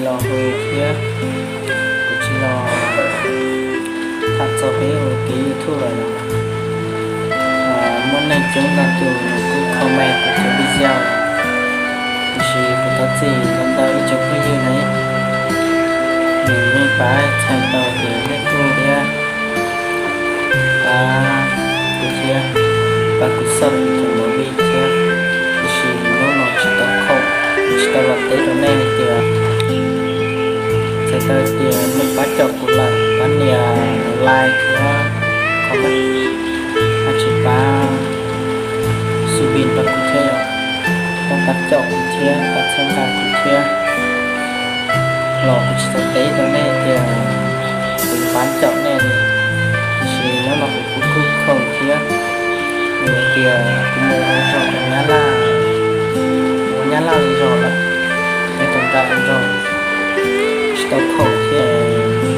los hu thiab, kuv tsis los tham txog peb ua kev YouTube lawm. Muaj neeg coob leej tus kuj comment kuv cov video, tiam sis kuv thov txim ntau ntau ib tsoom phooj ywg na, nws yeej pab txhais tau tias nej kuj thiab pab kuv thiab, pab kuv xawb kuv cov movie thiab, tiam sis hnub no tsis tau khoom, tsis tau los teb rau nej hais tias, txhais tau tias nej pab caum kuv lawm, pab nias like thiab comment, tsis pab subscribe rau kuv thiab, pab caum kuv thiab, pab txhawb nqa kuv thiab los kuv tsis tau teb rau nej tias kuv pab caum nej li. Tiam sis hnub no kuv kuj khoom thiab, vim tias kuv mus ua zog rau Nyab Laj, ua Nyab Laj li zog lawm, nyob rau nram zos, tsis tau khoom thiab,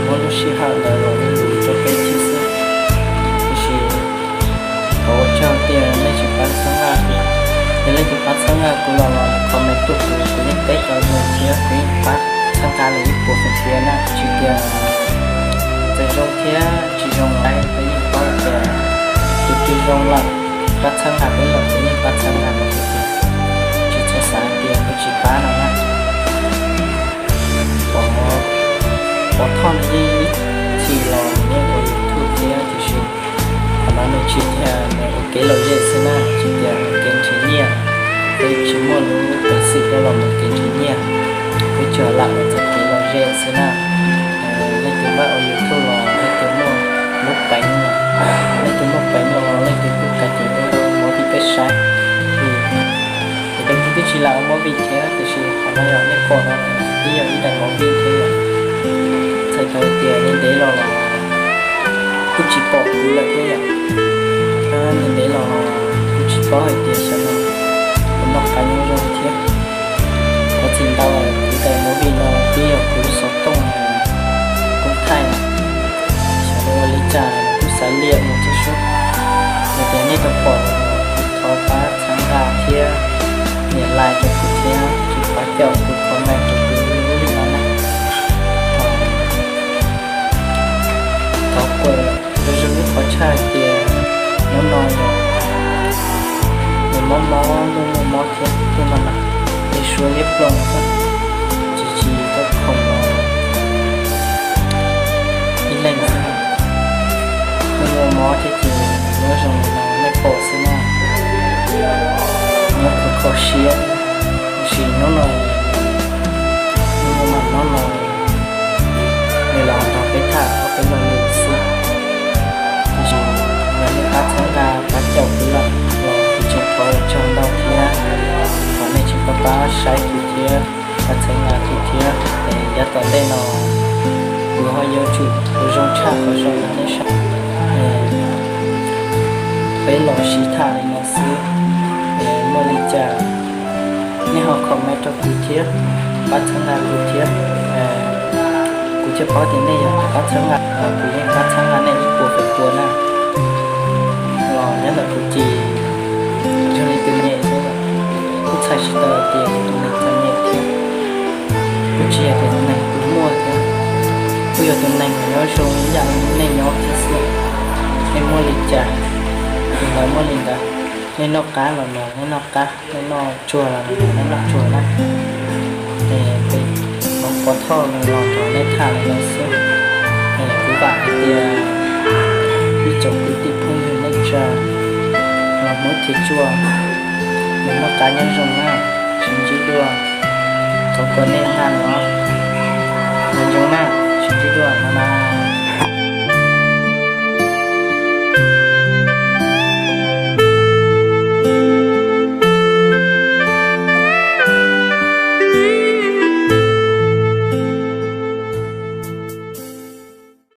muab lub sij hawm ntawd los ua lus rau peb thiab xwb. Tiam sis thov ua tsaug tias nej tsis pab txhawb nqa kuv, yog leej twg pab txhawb nqa kuv los comment tuaj kuv, kuv yeej teb rau nws thiab kuv yeej pab txhawb nqa nws ib puas feem pua na, tsis tias txawm zoo thiab tsis zoo lawm peb yeej paub tias tus twg zoo lawm, pab txhawb nqa peb lawm peb yeej pab txhawb nqa nws tiag tiag, tsis txhob xav tias kuv tsis pab no na. Pov Thoj nws yeej ib txhis los nws yeej ua YouTube thiab tiam sis qhov no nws tsis tias nws ua kev lom zem xwb na, tsis tias ua kev nrhiav nyiaj, peb tsis muaj lub peev xwm coj los mus kev nrhiav nyiaj, peb tsuas lam ua txoj kev lom zem xwb na. Leej twg npaj ua YouTube los leej twg muaj lub peev, leej twg muaj peev los leej twg kuj kav tsij ua movie peb saib. Vim tias kuv twb tsis lam ua movie thiab tiam sis qhov no yog nej pom no twb yog ib daim movie thiab yom. Txhais tau tias ntev ntev los los kuj tsis pom kuv lawm thiab yom. Ntev ntev los los kuj tsis paub hais tias xyov no kuv noj qab nyob zoo thiab. Thov txim ntau, kuv daim movie no twb yog kuv lub xov tooj koob thaij na, xyov ua li cas kuj xav liam mus thiab xwb. Yog tias nej tau pom los kuj thov pab txhawb nqa thiab nias like rau kuv thiab tsis pab caum kuv comment rau kuv li no na. Thov kuj zoo zoo ib qhov tshaj hais tias hnub no nws mob mob muaj muaj mob thiab thiab no na, tej suab liab ploog xwb, tsis tsis tau khoom los ib leeg xwb. Muaj muaj mob thiab ces nyob zoo li no nej pom xwb na. Nyob kho kho siab, tiam sis hnub no nyob mas hnub no nws los nrog peb tham peb lo lus xwb. Tiam sis yog nej pab txhawb nqa pab caum kuv lawm los kuv tseem thov ua tsaug ntau thiab, thov nej tseem pab pab saib kuv thiab, pab txhawb nqa kuv thiab. Es yav tom ntej no kuv ho yuav tsum ua zoo tshaj qhov zoo rau nej saib. Peb los sib tham li no xwb, es muaj li cas nej ho comment rau kuv thiab, pab txhawb nqa kuv thiab. Kuv thiaj paub tias nej yog pab txhawb nqa, kuv yeej pab txhawb nqa nej ib puas feem pua na. Los nyob ntawm kuv ces yog li tus nyem xwb, kuj txhais tsis tau tias tus neeg txom nyem thiab, kuj tsis yog tias tus neeg tus muaj thiab, kuj yog tus neeg nyob zoo ib yam li nej nyob thiab xwb. Nej muaj li cas, tus ntawd muaj li ntawd. Nej noj qab los nws, nej noj qab, nej noj tsuag los nws, nej noj tsuag na. Es peb Pov Thoj no los nrog nej tham li no xwb. Es kuv vam hais tias ib tsoom kwv tij phooj ywg neej tsa los Hmoob txiv tsuas, nws noj qab nyob zoo na, sib ntsib dua, thov kom nej naj no nyob zoo na, sib ntsib dua no na.